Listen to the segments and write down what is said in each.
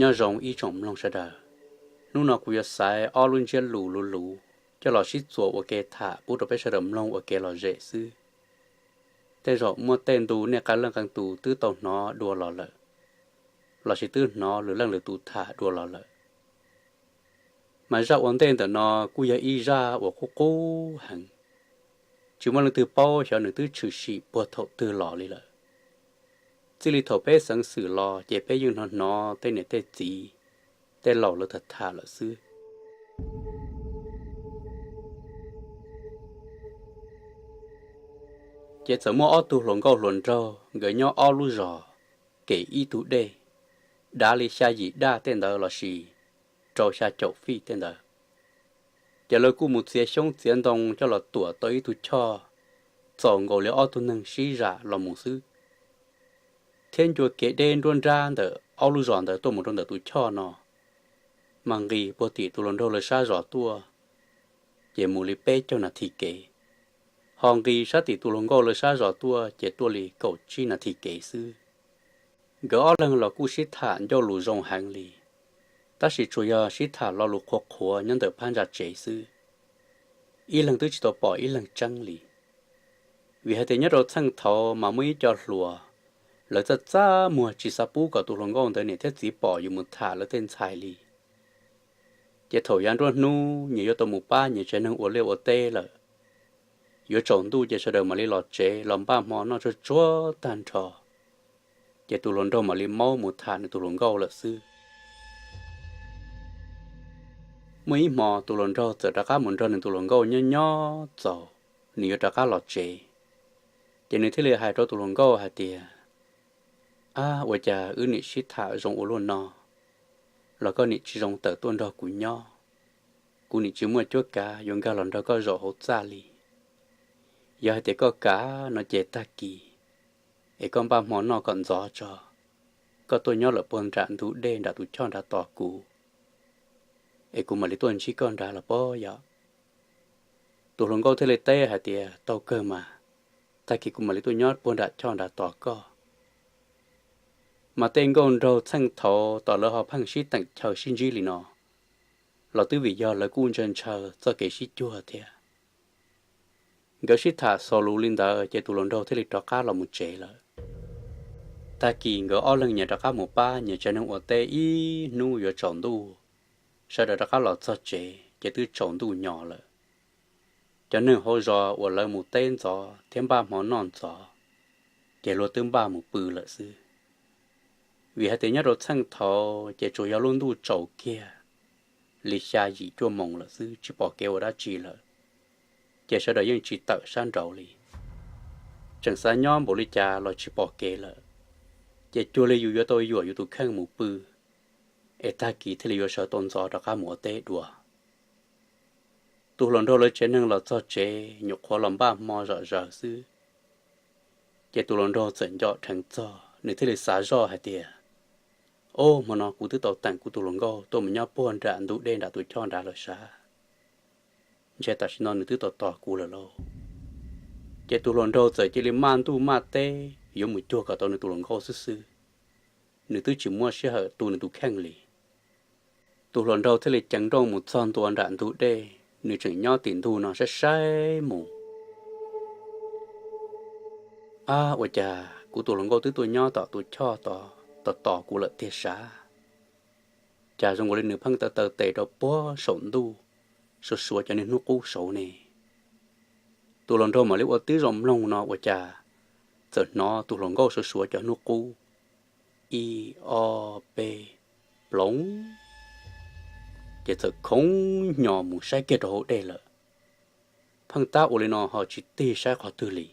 Nyob zoo ib tsoom mloog sawv daws, hnub no kuv yuav xaiv ob lub ntsiab lus luv luv coj los sib txuas ua ke tham pub rau peb sawv daws mloog ua kev lom zem xwb. Tej zaum muaj tej ntu nej qee leej qee tus twb tau hnov dua los lawm, lossis twb hnov lwm leej lwm tus tham dua los lawm. Mas zaj ua ntej ntawm no kuj yog ib zaj uas qub qub heev, tsis muaj leej twg paub xyov nws twb tshwm sim puag thaum twg los li lawm. Txij li thaum peb xeev xwm los ces peb yeej hnov hnov tej niam tej txiv, tej laus lawv tham tham lawm xwb. Ces txawm muaj ob tug hluas nkauj hluas nraug nkawd nyob ob lub zos, kem ib tug dej, dav li xya yim daj tej ntawd lossis rau xya caum fij tej ntawd. Ces lawv kuj mus txiav xyoob txiav ntoo coj los tuam tau ib tug choj txaus nkaus li ob tug neeg sib zam los mus xwb. Thiab ncua kev deb nruab nrab ntawm ob lub zos ntawd tuaj mus rau ntawm tus choj no mas nqis puag tim tus hluas nraug lawv sab zos tuaj ces mus li peb caug nas this kev, ho nqis sab tim tus hluas nkauj lawv sab zos tuaj ces tuaj li kaum tsib nas this kev xwb. Nkawd ob leeg los kuj sib tham ncauj lus zoo heev li, tab sis tsuas yog sib tham lo lus qhuav qhuav nyob ntawm phab ntsa tsev xwb, ib leeg twb tsis tau pom ib leeg tseeb li. Vim hais tias nyob rau txheej thaud mas muaj ib co hluas, lawv txaj txaj muag tsis xav pub kom tus hluas nkauj ntawd niam thiab txiv pom yus mus tham lawv tej ntxhais li. Ces thaum yav nruab hnub nyias yuav tau mus pab nyias tsev neeg ua liaj ua teb lawm, yuav tsaus ntuj ces sawv daws mam li los tsev los npaj hmo noj tsuag tsuag tag nrho, ces tus hluas nraug mam li maub mus tham nws tus hluas nkauj lawm xwb. Muaj ib hmo tus hluas nraug txawm rov qab mus nrog nws tus hluas nkauj nyob nyob txaus, nws yuav rov qab los tsev, ces nws thiaj li hais rau tus hluas nkauj hais tias, Ab, ua cas wb niam sib tham zoo ua luaj no, los koj niam tsis zoo tawm tuaj nrog kuv nyob? Kuv niam tsis muaj cuab kav yuav nkag los nrog koj zaum hauv txaj li. Yog hais tias koj kam no ces tag kis es koj npaj hmo noj kom ntxov tso, koj tuaj nyob lawm puag nram ntug dej nram tus choj nrad tos kuv, es kuv mam li tuaj ntsib koj nrad los pob yom. Tus hluas nkauj thiaj li teb hais tias, Tau kawg mas, tag kis kuv mam li tuaj nyob puag nram choj nrad tos koj. Mas tej nkauj nraug txheej thaud tom lawv ho pheej sib teem chaw sib ntsib li no los twb vim yog lawv kuj ntshaw ntshaw txoj kev sib cuag thiab. Nkawd sib tham xaus lus li ntawd ces tus hluas nraug thiaj li rov qab los mus tsev lawm. Tag kis nkawd ob leeg nyias rov qab mus pab nyias tsev neeg ua teb ib hnub yuav tsaus ntuj, sawv daws rov qab los txog tsev ces twb tsaus ntuj nyo lawm. Cov neeg hauv zos uas lawv mus teb ntxov thiab npaj hmo noj ntxov, ces luag twb npaj mus pw lawm xwb. Vim hais tias nyob rau txheej thaud ces tsuas yog lub ntuj tsaus kiag li xya yim cuaj moos lawm xwb, tsis pom kev ua dab tsi lawm, ces sawv daws yeej tsis tawm sab nraud li. Tseem xav nyob npaum li cas los tsis pom kev lawm, ces cuag li yus yuav tau yuam yus tus kheej mus pw, es tag kis thiaj li yuav sawv tau ntxov rov qab mus ua teb dua. Tus hluas nraug lawv tsev neeg los txog tsev nyuam qhuav los npaj hmo zom zaws xwb, ces tus hluas nraug txawm nco dheev txog, nws thiaj li xav zoj hais tias, Ob, hmo no kuv twb tau teem kuv tus hluas nkauj tuaj mus nyob puag nram ntug dej nram tus choj nrad lawm sav, ntshe tam sim no nws twb tos tos kuv lawm lauj. Ces tus hluas nraug txawm cia li maj ntuj maj teb yuav mus cuag kom tau nws tus hluas nkauj xwb xwb, nws twb tsis muaj sij hawm tu nws tus kheej li. Tus hluas nraug thiaj li ceev nrooj mus txog ntua nram ntug dej, nws tseem nyob tim ntug no saib saib mus. Ab, ua cas kuv tus hluas nkauj twb tuaj nyob tom tus choj tos tos kuv lawm tiag sav? Cas zoo nkaus li nws pheej taw taw tes rau puag saum ntuj, suav suav cov niag hnub qub saud ne? Tus hluas nraug mam li ua tib zoo mloog no ua cas txawm hnov tus hluas nkauj suav suav cov hnub qub, ib, ob, peb, ploov, ces txawm khoov hnyo mus saib kiag rau hauv dej lawm. Pheej tab ua li no ho tsis tig saib qhov twg li,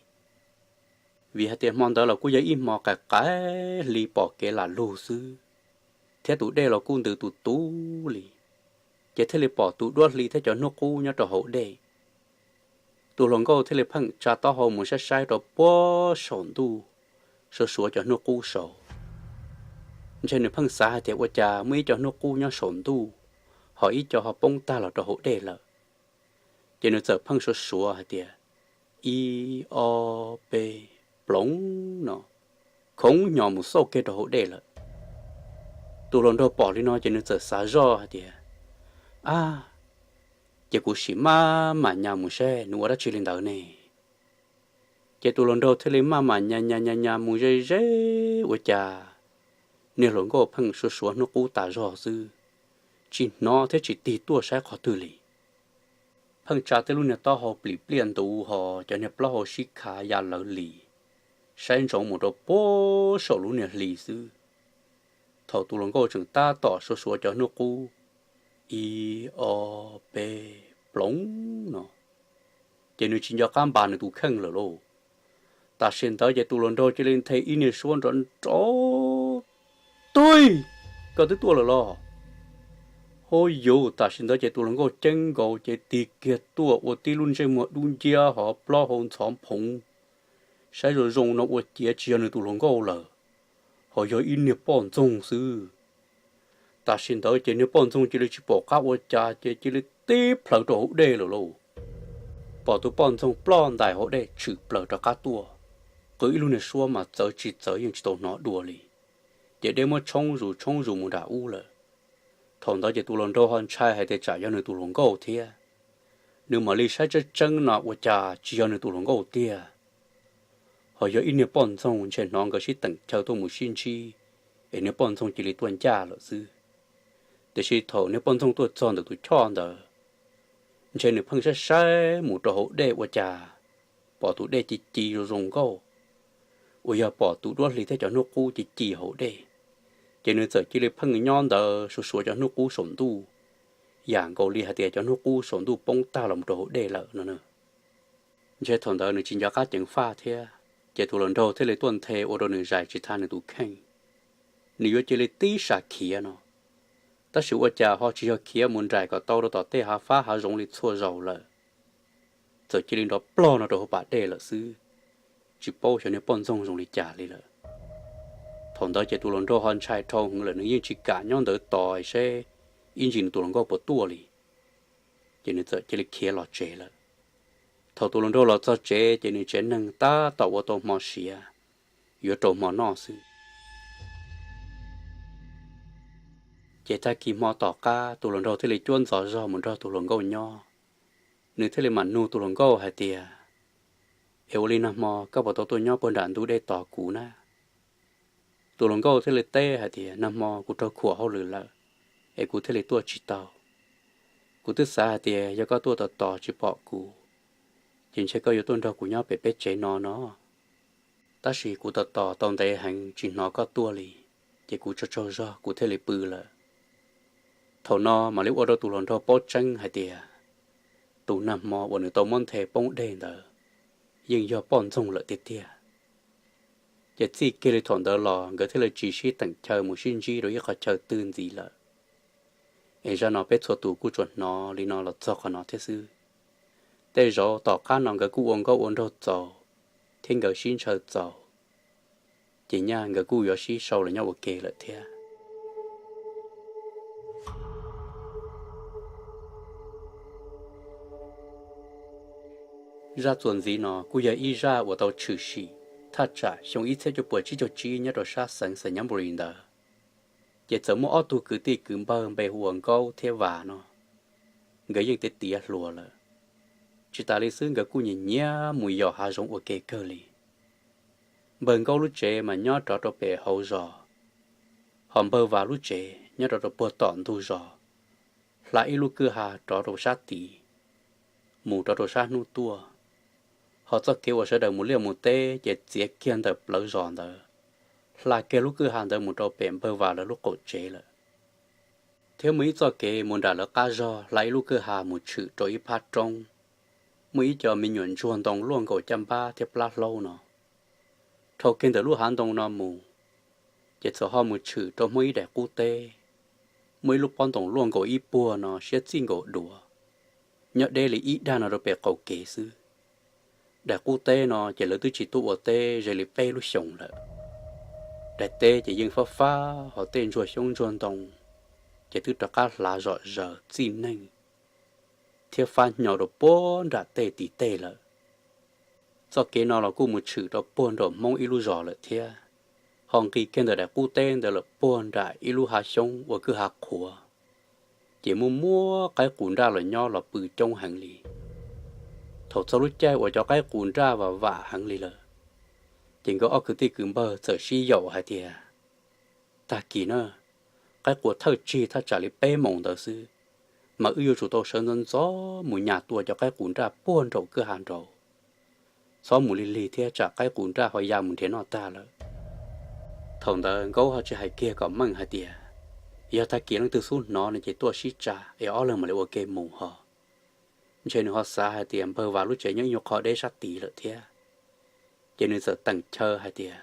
vim hais tias hmo ntawd los kuj yog ib hmo qaim qaim hli pom kev lam lug xwb, thiab tus dej los kuj ntws tus tuv li, ces thiaj li pom tus duab hli thiab cov hnub qub nyob rau hauv dej. Tus hluas nkauj thiaj li pheej tsa taub hau mus saib saib rau puag saum ntuj, suav suav cov hnub qub saud. Ntshe nws pheej xav hais tias ua cas muaj ib co hnub qub nyob saum ntuj, ho ib co ho poob tag los rau hauv dej lawm. Ces nws txawm pheej suav suav hais tias, ib, ob, peb, ploov no, khoov hnyo mus xauj kiag rau hauv dej lawm. Tus hluas nraug pom li no ces nws txawm xav zoj hais tias, Ab, ces kuv sim maj mam nyas mus saib nws ua dab tsi li ntawd ne. Ces tus hluas nraug thiaj li maj mam nyas nyas nyas nyas mus ze ze, ua cas niag hluas nkauj pheej suav suav hnub qub tas zog xwb, tsis hnov thiab tsis tig tuaj saib qhov twg li. Pheej tsa tej lub niag taub hau plim pliaj ntuv ho cov niag plaub hau sib khav ya lawv li, saib ntsoov mus rau puag saum lub niag hli xwb. Thaum tus hluas nkauj tseem tab tom suav suav cov hnub qub ib ob peb ploov no, ces nws tsis nco qab npas nws tus kheej lawm lauj. Tam sim ntawd ces tus hluas nraug cia li nthe ib niag suab nrov nrov, Tuj, koj twb tuaj lawm los? Hauj yus, tam sim ntawd ces tus hluas nkauj ceeb nkaus ces tig kiag tuaj ua tib lub ntsej muag dub nciab ho plaub hau ntxhov phoov, saib zoo zoo no ua ciav tsis yog nws tus hluas nkauj lawm, ho yog ib niag poj ntxoog xwb. Tam sim ntawd ces niag poj ntxoog cia li tsis pom qab ua cas ces cia li tib plhaws rau hauv dej lawm lauj. Pom tus poj ntxoog ploj ntais hauv dej tshwm plaws rov qab tuaj, qw ib lub niag suab mas txawv tsis txawv yeej tsis tau hnov dua li. Ces dej muab tshoob zus tshoob zus mus nram ub lawm. Thaum ntawd ces tus hluas nraug ho ntshai hais tias tsam yog nws tus hluas nkauj thiab. Nws mam li saib tseeb tseeb no ua cas tsis yog nws tus hluas nkauj tiag, ho yog ib niag poj ntxoog. Ntshe hnov nkawd sib teem chaw tuaj mus sib ntsib, es niag poj ntxoog cia li tuaj ncaj lawm xwb. Tiam sis thaum niag poj ntxoog tuaj txog ntawm tus choj ntawd, ntshe nws pheej saib saib mus rau hauv dej ua cas pom tus dej ci ci zoo zoo nkauj, uas yog pom tus duab hli thiab cov hnub qub ci ci hauv dej. Ces nws txawm cia li pheej nyob ntawd suav suav cov hnub qub saum ntuj, yam nkaus li hais tias cov hnub qub saum ntuj poob tag los rau hauv dej lawm no. Ntshe thaum ntawd nws tsis nco qab ceev faj thiab, ces tus hluas nraug thiaj li tuaj nthe ua rau nws zais tsis tau nws tus kheej. Nws yuav cia li tib sab khiav no, tab sis ua cas ho tsis yog khiav mus nraim kom tau rau tom tej hav fab hav zoov li txhua zaus lawm, txawm cia li nrov plog no rau hauv pas dej lawm xwb, tsis paub xyov niag poj ntxoog zoo li cas li lawm. Thaum ntawd ces tus hluas nraug ho ntshai dhau heev lawm, nws yeej tsis kam nyob ntawd tos seb ib ntsis nws tus hluas nkauj puas tuaj li, ces nws txawm cia li khiav los tsev lawm. Thaum tus hluas nraug los txog tsev ces nws tsev neeg tab tom ua tau hmo siav, yuav rau hmo noj xwb. Ces tag kis hmo tom qab tus hluas nraug thiaj li cuab ntxov zog mus nrog tus hluas nkauj nyob. Nws thiaj li mam nug tus hluas nkauj hais tias, Es ua li nag hmo koj puas tau tuaj nyob puag nram ntug dej tos kuv na? Tus hluas nkauj thiaj li teb hais tias, Nag hmo kuv raug khuam hauj lwm lawm, es kuv thiaj li tuaj tsis tau. Kuv twb xav hais tias yog koj tuaj tos tos tsis pom kuv, ces ntshe koj yuav tuaj nrog kuv nyob pem peb tsev no no. Tab sis kuv tos tos tau ntev heev tsis hnov koj tuaj li, ces kuv tsaug tsaug zog kuv thiaj li pw lawm. Thaum no mam li ua rau tus hluas nraug paub tseeb hais tias tus nag hmo uas nws tau muab nthe poob dej ntawd yeej yog poj ntxoog lawm tiag tiag. Ces txij kiag li thaum ntawd los nkawd thiaj li tsis sib teem chaw mus sib ntsib rau ib qhov chaw twg ntxiv lawm. Es zaj no peb txhua tus kuj tsuas hnov li no los txog qhov no thiab xwb. Tej zaum tom qab no nkawd kuj ua nkauj ua nraug txaus thiab nkawd sib ntshaw txaus, ces nyaj nkawd kuj yuav sib sau los nyob ua ke lawm thiab. Zaj txuas ntxiv no kuj yog ib zaj uas tau tshwm sim thaj tsam xyoo ib txhiab cuaj puas tsib caug tsib nyob rau sab xeev Xais Nyab Npu Lis ntawd. Ces txawm muaj ob tug kwv tij kwv npawg npe hu ua Nkaub thiab Vas no, nkawd yeej tiav tiav hluas lawm. Tsis tas li xwb nkawd kuj nyiam nyiam mus yos hav zoov ua ke kawg li. Npawg Nkaub lub tsev mas nyob rov rau pem hauv zos, ho npawg Vas lub tsev nyob rov rau puag tom ntug zos, hla ib lub kwj ha rov rau sab tid, mus rov rau sab hnub tuaj. Ho txoj kev uas sawv daws mus liaj mus teb ces txiav kiag ntawm plawv zos ntawd, hla kiag lub kwj ha ntawd mus rau pem npawg Vas lawv lub qaum tsev lawm. Thiab muaj ib txoj kev mus nram lawv qab zog hla ib lub kwj ha mus tshwm rau ib phab roob, muaj ib co me nyuam ntsuag ntoo luaj nkaus caj npab thiab plab hlaub no. Dhau kiag ntawm lub hav ntoo no mus, ces txawm ho mus tshwm rau muaj ib daim qub teb, muaj ib lub pob ntoos luaj nkaus ib puag no siab txij nkaus duav, nyob deb li ib dag no rau pem qaum kev xwb. Daim qub teb no ces lawv twb tsis tuaj ua teb ze li peb lub xyoos lawm. Daim teb ces yeej fab fab ho tej ntsuag xyoob ntsuag ntoo ces twb rov qab hlav zom zaws txij neej thiab fab hnyo rau puag nram tej tim tej lawm. Txoj kev no los kuj mus tshwm rau puag nram Hmoob ib lub zos lawm thiab. ho nqis kiag ntawm daim qub teb ntawd lawm puag nram ib lub hav xyoob ua kwj ha qhuav, ces muaj muab qaib qus nraj los nyob los pw coob heev li. Thaum txog lub caij uas cov qaib qus nraj vam vam heev li lawm, ces nkawd ob kwv tij kwv npawg txawm sib yaum hais tias, tag kis na, qaib qua thawj tsig thaj tsam li peb moos ntawd xwb, mas wb yuav tsum tau sawv ntxov ntxov mus nyas tua cov qaib qus nraj puag nraum kwj ha nraud. Txhob mus lig lig thiab tsam qaib qus nraj ho ya mus nrhiav noj tag lawm. Thaum ntawd Nkaub ho tsis hais kiag kom meej hais tias, yog tag kis leej twg xub hnov no ces tuaj sib tsa es ob leeg mam li ua ke mus ho. Ntshe nws ho xav hais tias npawg Vas lub tsev nyob ib nyuag qho deb sab tid lawm thiab. Ces nws txawm teem chaw hais tias,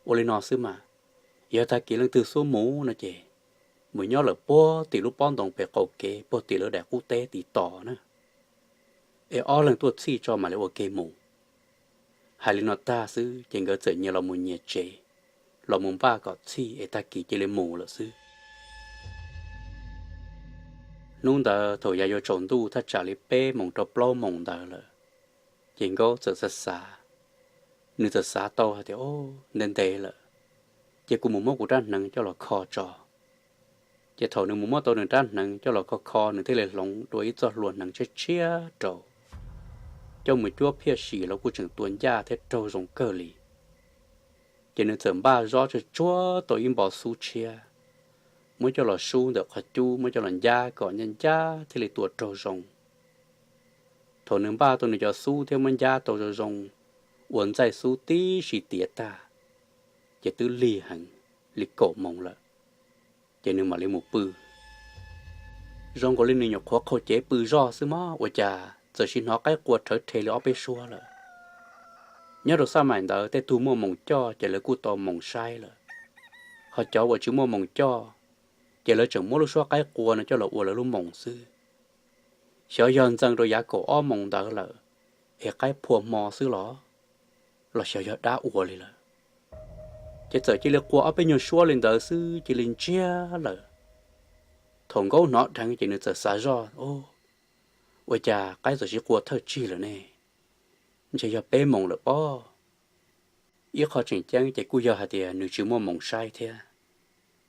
ua li no xwb mas, yog tag kis leej twg xub mus no ces mus nyob lawm puag tim lub pob ntoo pem qaum kev puag tim lawv daim qub teb tim tos na, es ob leeg tuaj txhij tso mam li ua ke mus. Hais li no tag xwb ces nkawd txawm nyias los mus nyias tsev, los mus npaj kom txhij es tag kis cia li mus lawm xwb. Hnub ntawd thaum yav yuav tsaus ntuj thaj tsam li peb moos rau plaub moos ntawd lawm, ces Nkaub txawm xav xav, nws txawm xav tau hais tias, o, ntev ntev lawm, ces kuv mus muab kuv rab hneev coj los kho tso. Ces thaum nws mus muab tau nws rab hneev coj los kho kho, nws thiaj li hloov dua ib txoj hlua hneev tshiab tshiab rau, coj mus cuab phiaj sim los kuj tseem tua ncaj thiab raug zoo kawg li. Ces nws txawm npaj zob tsuag tsuag tau ib npo xub tshiab, muab coj los sub ntawm qhov cub, muab coj los ncab kom ncaj ncaj thiaj li tua raug zoo. Thaum nws npaj tau nws cov xub thiab muab ncab tau zoo zoo, ua ntxaij xub tib si tiav tag, ces twb lig heev, li kaum moos lawm, ces nws mam li mus pw. Zoo nkaus li nws nyuam qhuav qaug cev pw zoj xwb mog, ua cas txawm sim hnov qaib qua rhawv rhe li ob peb suab lawm. Nyob rau xab maim ntawd tej tug muaj moos coj ces lawv kuj tau moos saib lawm, ho cov uas tsis muaj moos coj, ces lawv tseem muab lub suab qaib qua no coj los ua lawv lub moos xwb. Xyov yog ntxeev rau yav kaum ob moos ntawd lawm, es qaib phua hmo xwb los, los xyov yog dab ua li lawm, ces txawm cia li qua ob peb nyuag suab li ntawd xwb cia li ntsiag lawm. Thaum Nkaub hnov dheev ces nws txawm xav zoj, ua cas qaib txawm sis qua thawj tsig lawm ne, ntshe yog peb moos lawm pob. Ib qho tseem ceeb ces kuj yog hais tias nws tsis muaj moos saib thiab,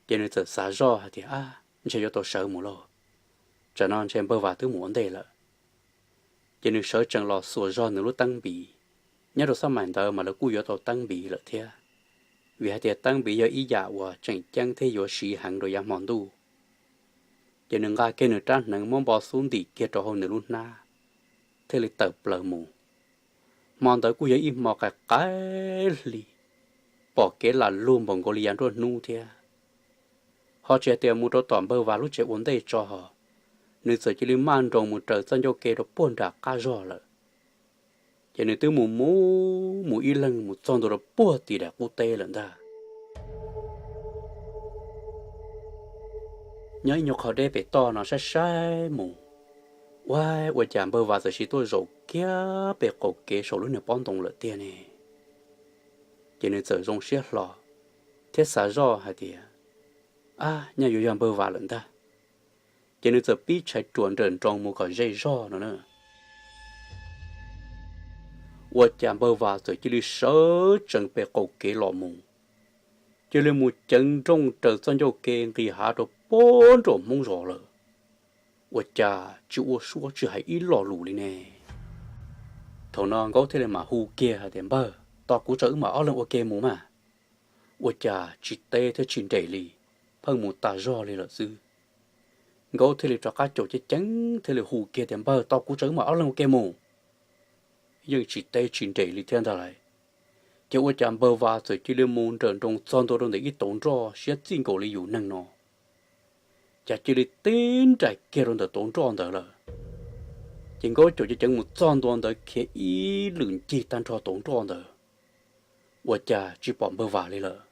ces nws txawm xav zoj hais tias, ab, ntshe yuav tau sawv mus lauj, tsam no ntshe npawg Vas twb mus ua ntej lawm. Ces nws sawv tsees los xuas zog nws lub teeb npiv, nyob rau xab maim ntawd mas lawv kuj yuav tau teeb npiv lawm thiab, vim hais tias teeb npiv yog ib yam uas tseem ceeb thiab yuav siv heev rau yav hmo ntuj. Ces nws nqa kiag nws rab hneev muab npo xub ntim kiag rau hauv nws lub hnab, thiaj li tawm plaws mus. Hmo ntawd kuj yog ib hmo qaim qaim hli, pom kev lam lug npaum nkaus li yav nruab hnub thiab. Ho tsis hais tias mus rau tom npawg Vas lub tsev ua ntej tso ho, nws txawm cia li maj nroos mus raws txoj ncauj ke rau puag nram qab zog lawm. Ces nws twb mus mus mus ib leeg mus txog ntua rau puag tim daim qub teb lawm ntag. Nyob ib nyuag qho deb pem toj no saib saib mus, ua, ua cas npawg Vas txawm sis tuaj zaum kiag pem qaum kev saum lub niag pob ntoo lawm tiag ne. Ces nws txawm zoo siab hlo thiab xav zoj hais tias, ab, nyaj yuav yog npawg Vas lawm ntag. Ces nws txawm pib tshais ruam nrawm nroos mus kom ze zog no na. Ua cas npawg Vas txawm cia li sawv tsees pem qaum kev los mus, cia li mus ceev nrooj raws txoj ncauj ke nqis hav rau puag nraum Hmoob zos lawm. Ua cas tsis ua suab tsis hais ib lo lus li ne. Thaum no Nkaub thiaj li mam hu kiag hais tias, npawg, tos kuv tso wb mam ob leeg ua ke mus mas. Ua cas tsis teb thiab tsis nres li, pheej mus tas zog li lawm xwb. Nkaub thiaj li rov qab caum ceev ceev thiaj li hu kiag tias, npawg, tos kuv tso wb mam ob leeg ua ke mus. Yeej tsis teb tsis nres li thiab ntag lauj. Ces ua cas npawg Vas txawm cia li mus nrawm nroos txog ntua rau ntawm ib tauv nroj siab txij nkaus li yus neeg no, cas cia li tib nraim kiag rau ntawm tauv nroj ntawd lawm. Ces Nkaub caum ceev ceev mus txog ntua ntawd khiav ib lwm ncig tag nrho tauv nroj ntawd, ua cas tsis pom npawg Vas li lawm.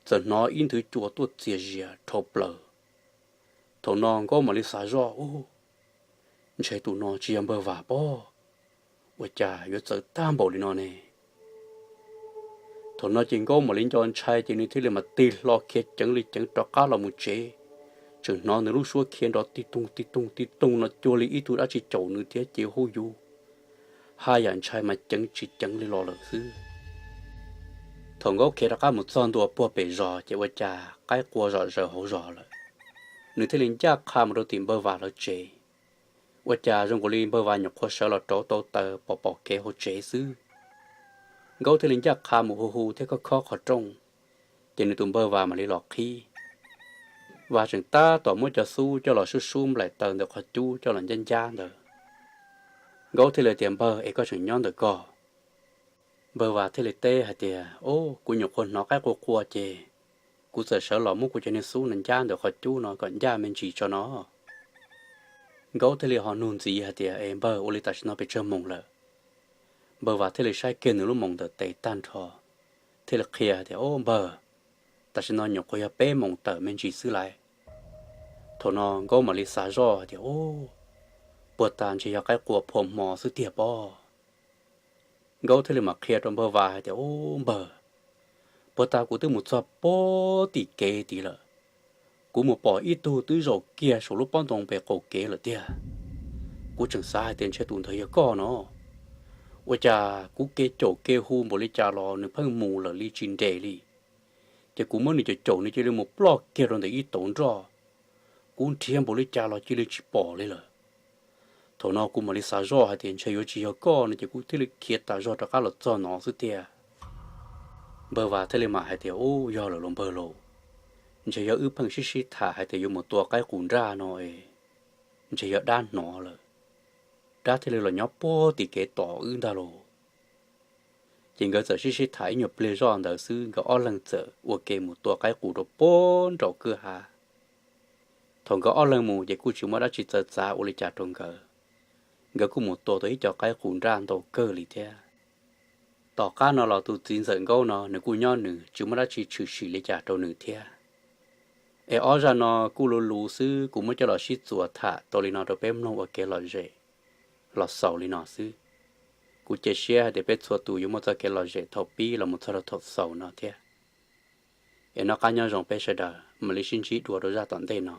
Txawm hnov ib nthwv cua tuaj txias zias dhau plaws. Thaum no Nkaub mam li xav zoj, u, ntshe tus no tsis yog npawg Vas pob, ua cas yuav txawv tag npaum li no ne. Thaum no ces Nkaub mam li nco ntshai ces nws thiaj li mam tig hlo khiav ceev li ceev rov qab los mus tsev. Tseem hnov nws lub suab khiav nrov tig toog tig toog tig toog no cuag li ib tug dab tsi caum nws thiab ces hu yus, haj yam ntshai mas ceev tsis ceev li los lawm xwb. Thaum Nkaub khiav rov qab mus txog ntua puag pem zos ces ua cas qaib qua zom zaws hauv zos lawm. Nws thiaj li ncaj qha mus rau tim npawg Vas lawv tsev. Ua cas zoo nkaus li npawg Vas nyuam qhuav sawv los rauv tau taws pom pom kev hauv tsev xwb. Nkaub thiaj li ncaj qha mus hu hu thiab khob khob qhov rooj, ces nws tus npawg Vas mam li los qhib. Vas tseem tab tom muab cov xub coj los sub sub nplaim taws ntawm qhov cub coj los ncab ncab ntawd. Nkaub thiaj li tias, Npawg, es koj tseem nyob ntawm ko? Npawg Vas thiaj li teb hais tias, Ub, kuv nyuam qhuav hnov qaib qua qua ces kuv txawm sawv los muab kuv cov niag xub no ncab ntawm qhov cub no kom ncaj me ntsis tso no. Nkaub thiaj li ho nug ntxiv hais tias, Es npawg, ua li tam sim no pes tsawg moos lawm? Npawg Vas thiaj li saib kiag nws lub moos ntawm tes tag nrho, thiaj li qhia hais tias, Ub npawg, tam sim no nyuam qhuav yog peb moos tawm me ntsis xwb lais. Thaum no Nkaub mam li xav zoj hais tias, Ub, puag ta ntshe yog qaib qua phua hmo xwb tiag pob. Nkaub thiaj li mam qhia rau npawg Vas hais tias, Ub npawg, puag ta kuv twb mus txog puag tim kev tid lawm. Kuv mus pom ib tug twb zaum kiag saum lub pob ntoo pem qaum kev lawm tiag. Kuv tseem xav hais tias ntshe tus ntawd yog koj no. Ua cas kuv ke caum ke hu npaum li cas los nws pheej mus lawm li tsis nres li. Ces kuv muab nws caum caum nws cia li mus ploj kiag rau ntawm ib tauv nroj. Kuv nrhiav npaum li cas los cia li tsis pom li lawm. Thaum no kuv mam li xav zoj hais tias ntshe yuav tsis yog koj no ces kuv thiaj li khiav tas zog rov qab los txog no xwb tiag. Npawg Vas thiaj li mam hais tias, Ub, yog lawm los npawg lauj, ntshe yog wb pheej sib sib tham hais tias yuav mus tua qaib qus nraj no es ntshe yog dab hnov lawm, dab thiaj li los nyob puag tim kev tos wb ntag lauj. Ces nkawd txawm sib sib tham ib nyuag pliag zoj ntawd xwb nkawd ob leeg txawm ua ke mus tua qaib qus rau puag nraum kwj ha. Thaum nkawd ob leeg mus ces kuj tsis muaj dab tsi txawv txav ua li cas rau nkawd. Nkawd kuj mus tua tau ib co qaib qus nraj ntau kawg li thiab. Tom qab no los tus txiv ntxawm Nkaub no nws kuj nyob nws tsis muaj dab tsi tshwm sim li cas rau nws thiab. Es ob zaj no kuj luv luv xwb, kuv muab coj los sib txuas tham tau li no rau peb mloog ua kev lom zem los xaus li no xwb. Kuv cia siab hais tias peb txhua tus yuav muaj txoj kev lom zem thaum pib los mus txog rau thaum xaus no thiab. Es noj qab nyob zoo peb sawv daws, mam li sib ntsib dua rau zaj tom ntej no.